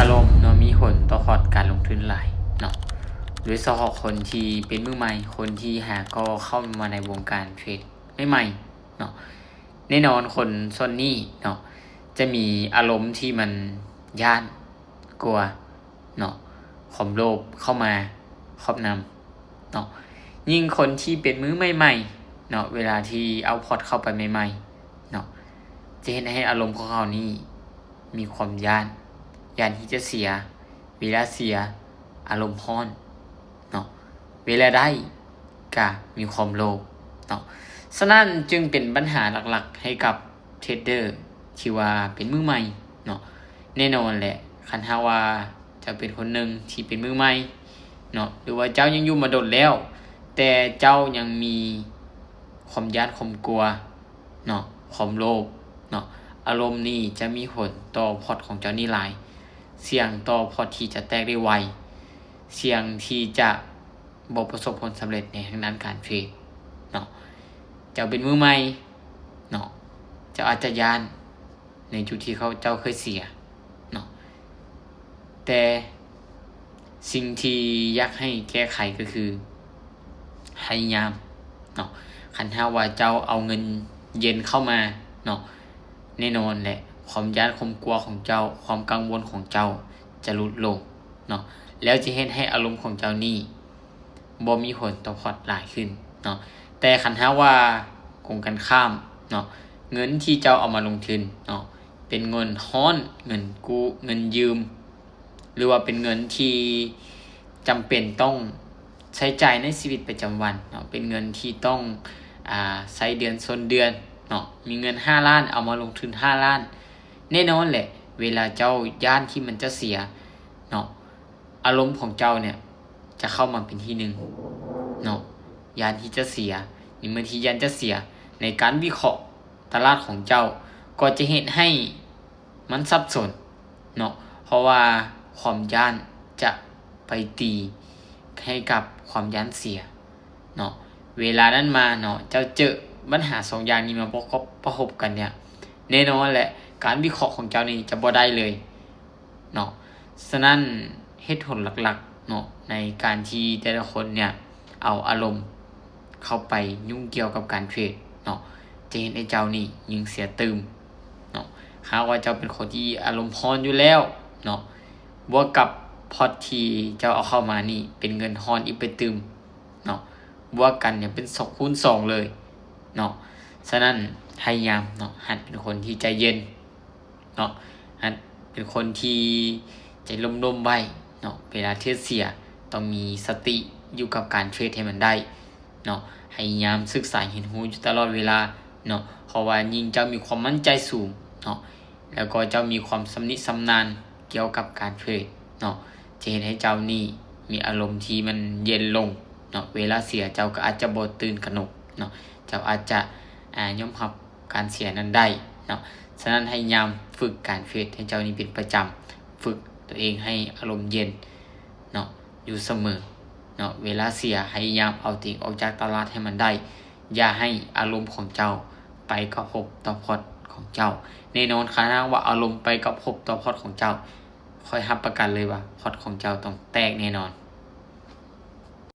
ອາລົມເນາະ ມີຜົນຕໍ່ພອດການລົງທຶນຫຼາຍເນາະ ໂດຍສະເພາະຄົນທີ່ເປັນມືໃໝ່, ຄົນທີ່ຫາກໍເຂົ້າມາໃນວົງການເທຣດໃໝ່ໆເນາະ. ແນ່ນອນຄົນສ່ວນນີ້ເນາະ ຈະມີອາລົມທີ່ມັນຢ້ານ ກົວເນາະ, ຄວາມໂລບເຂົ້າມາຄອບງຳເນາະ. ຍິ່ງຄົນທີ່ເປັນມືໃໝ່ໆເນາະ ເວລາທີ່ເອົາພອດເຂົ້າໄປໃໝ່ໆເນາະ ຈະເຮັດໃຫ້ອາລົມຂອງເຂົານີ້ມີຄວາມຢ້ານ, ຢ້ານທີ່ຈະເສຍ, ເວລາເສຍ ອາລົມຮ້ອນເນາະ, ເວລາໄດ້ກະມີຄວາມໂລບເນາະ. ສະນັ້ນຈຶ່ງເປັນບັນຫາຫຼັກໆໃຫ້ກັບເທຣດເດີທີ່ວ່າເປັນມືໃໝ່ເນາະ. ແນ່ນອນແຫຼະ ຄັນຫາກວ່າເຈົ້າເປັນຄົນໜຶ່ງທີ່ເປັນມືໃໝ່ເນາະ ຫຼືວ່າເຈົ້າຍັງຢູ່ມາດົນແລ້ວ ແຕ່ເຈົ້າຍັງມີຄວາມຢ້ານ ຄວາມກົວເນາະ, ຄວາມໂລບເນາະ, ອາລົມນີ້ຈະມີຜົນຕໍ່ພອດຂອງເຈົ້ານີ້ຫຼາຍ. ສ່ຽງຕໍ່ພອດທີ່ຈະແຕກໄດ້ໄວ, ສ່ຽງທີ່ຈະບໍ່ປະສົບຜົນສຳເລັດໃນທາງດ້ານການເທຣດເນາະ. ເຈົ້າເປັນມືໃໝ່ເນາະ, ເຈົ້າອາດຈະຢ້ານໃນຈຸດທີ່ເຂົາເຈົ້າເຄີຍເສຍເນາະ, ແຕ່ສິ່ງທີ່ຢາກໃຫ້ແກ້ໄຂກໍຄື ພະຍາຍາມເນາະ, ຄັນຫາກວ່າເຈົ້າເອົາເງິນເຢັນເຂົ້າມາເນາະ ແນ່ນອນແຫຼະ ຄວາມຢ້ານ ຄວາມກົວຂອງເຈົ້າ, ຄວາມກັງວົນຂອງເຈົ້າຈະຫຼຸດລົງເນາະ, ແລ້ວຈະເຮັດໃຫ້ອາລົມຂອງເຈົ້ານີ້ບໍ່ມີຜົນຕໍ່ພອດຫຼາຍຂຶ້ນເນາະ. ແຕ່ຄັນຫາກວ່າກົງກັນຂ້າມເນາະ, ເງິນທີ່ເຈົ້າເອົາມາລົງທຶນເນາະ ເປັນເງິນຮ້ອນ, ເງິນກູ້, ເງິນຢືມ ຫຼືວ່າເປັນເງິນທີ່ຈຳເປັນຕ້ອງໃຊ້ຈ່າຍໃນຊີວິດປະຈຳວັນເນາະ, ເປັນເງິນທີ່ຕ້ອງ ອາ ໃຊ້ເດືອນຊົນເດືອນເນາະ, ມີເງິນຫ້າລ້ານ ເອົາມາລົງທຶນຫ້າລ້ານ, ແນ່ນອນແຫຼະ ເວລາເຈົ້າຢ້ານທີ່ມັນຈະເສຍເນາະ, ອາລົມຂອງເຈົ້າເນຍຈະເຂົ້າມາເປັນທີໜຶ່ງເນາະ, ຢ້ານທີ່ຈະເສຍ, ໃນເມື່ອທີ່ຢ້ານຈະເສຍ, ໃນການວິເຄາະຕະຫຼາດຂອງເຈົ້າ ກໍຈະເຮັດໃຫ້ ມັນສັບສົນເນາະ, ເພາະວ່າຄວາມຢ້ານຈະໄປຕີໃຫ້ກັບຄວາມຢ້ານເສຍເນາະ. ເວລານັ້ນມາເນາະ, ເຈົ້າເຈີບັນຫາສອງຢ່າງນີ້ມາປະກອບປະສົບກັນເນຍ, ແນ່ນອນແຫຼະ ການວິເຄາະຂອງເຈົ້ານີ້ຈະບໍ່ໄດ້ເລີຍເນາະ. ສະນັ້ນ ເຫດຜົນຫຼັກໆເນາະ ໃນການທີ່ແຕ່ລະຄົນເນຍເອົາອາລົມເຂົ້າໄປຫຍຸ້ງກ່ຽວກັບການເທຣດເນາະ ຈະເຮັດໃຫ້ເຈົ້ານີ້ຍິ່ງເສຍຕື່ມເນາະ. ຫາກວ່າເຈົ້າເປັນຄົນທີ່ອາລົມຮ້ອນຢູ່ແລ້ວເນາະ, ບວກກັບພອດທີ່ເຈົ້າເອົາເຂົ້າມານີ້ເປັນເງິນຮ້ອນອີກໄປຕື່ມເນາະ, ບວກກັນເນຍເປັນສອງ ຄູນສອງເລີຍເນາະ. ສະນັ້ນ ພະຍາຍາມເນາະ ຫັດເປັນຄົນທີ່ໃຈເຢັນ ເນາະ, ຫັດເປັນຄົນທີ່ໃຈລົມໆໄວ້ເນາະ, ເວລາເທຣດເສຍຕ້ອງມີສະຕິຢູ່ກັບການເທຣດໃຫ້ມັນໄດ້ເນາະ, ພະຍາຍາມສຶກສາຮຽນຮູ້ຢູ່ຕະຫຼອດເວລາເນາະ, ເພາະວ່າຍິ່ງເຈົ້າມີຄວາມໝັ້ນໃຈສູງເນາະ ແລ້ວກໍເຈົ້າມີຄວາມຊຳນິຊຳນານກ່ຽວກັບການເທຣດເນາະ ຈະເຮັດໃຫ້ເຈົ້ານີ້ມີອາລົມທີ່ມັນເຢັນລົງເນາະ, ເວລາເສຍເຈົ້າກໍອາດຈະບໍ່ຕື່ນຕະໜົກເນາະ, ເຈົ້າອາດຈະ ອາ ຍອມຮັບ ການເສຍນັ້ນໄດ້ເນາະ. ສະນັ້ນ ພະຍາຍາມຝຶກການເທຣດໃຫ້ເຈົ້ານີ້ເປັນປະຈຳ, ຝຶກຕົວເອງໃຫ້ອາລົມເຢັນເນາະ ຢູ່ສະເໝີເນາະ. ເວລາເສຍ ພະຍາຍາມເອົາຕົວເອງອອກຈາກຕະຫຼາດໃຫ້ມັນໄດ້, ຢ່າໃຫ້ອາລົມຂອງເຈົ້າໄປກະທົບຕໍ່ພອດຂອງເຈົ້າ. ແນ່ນອນ ຄັນຫາກວ່າອາລົມໄປກະທົບຕໍ່ພອດຂອງເຈົ້າ, ຂ້ອຍຮັບປະກັນເລີຍວ່າພອດຂອງເຈົ້າຕ້ອງແຕກແນ່ນອນ.